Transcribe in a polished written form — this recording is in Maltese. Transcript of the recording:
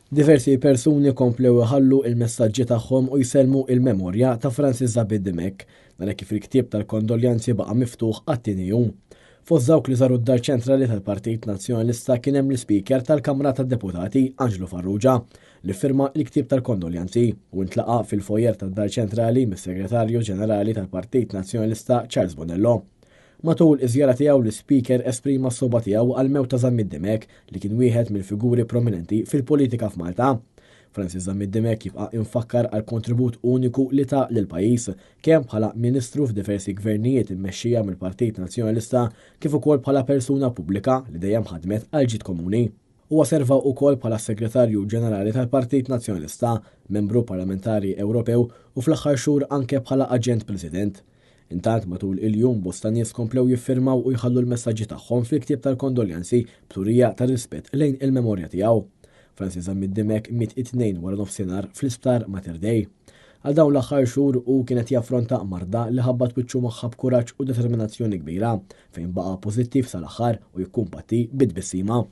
Diversi persuni komplew iħallu il-messaġġi tagħhom u jsellmu il-memorja ta' Francis Zammit Dimech, dan hekk kif il-ktieb tal-kondoljanzi baqa' miftuħ għat-tieni jum. Fost dawk li żaru d-dar ċentrali tal-Partit Nazzjonalista kien hemm l-Ispeaker tal-Kamra tad-Deputati, Anġlu Farrugia, li ffirma l-ktieb tal-kondoljanzi u ntlaqa' fil-foyer tad-dar ċentrali mis-Segretarju Ġenerali tal-Partit Nazzjonalista Charles Bonello. Matul iż-żjara tiegħu l-Ispeaker esprima s-sogħba tiegħu għall-mewt ta' Zammit Dimech li kien wieħed mill-figuri prominenti fil-politika f'Malta. Francis Zammit Dimech jibqa' imfakkar għall-kontribut uniku li ta lill-pajjiż, kemm bħala Ministru f'diversi gvernijiet immexxija mill-Partit Nazzjonalista kif ukoll bħala persuna pubblika li dejjem ħadmet għall-ġid komuni. Huwa serva wkoll bħala Segretarju Ġenerali tal-Partit Nazzjonalista, Membru Parlamentari Ewropew u fl-aħħar xhur anke bħala Aġent President. Intant matul il-jum bosta nies komplew jiffirmaw u jħallu l-messaġġi tagħhom fil-ktieb tal-kondoljanzi b'turija ta' rispett lejn il-memorja tiegħu. Francis Zammit Dimech miet it-Tnejn wara nofsinhar fl-Isptar Mater Dei. Għal dawn l-aħħar xhur hu kien qed jaffronta marda li ħabbat wiċċu magħha b'kuraġġ u determinazzjoni kbira fejn baqa' pożittiv sal-aħħar u jikkumpatti bi tbissima.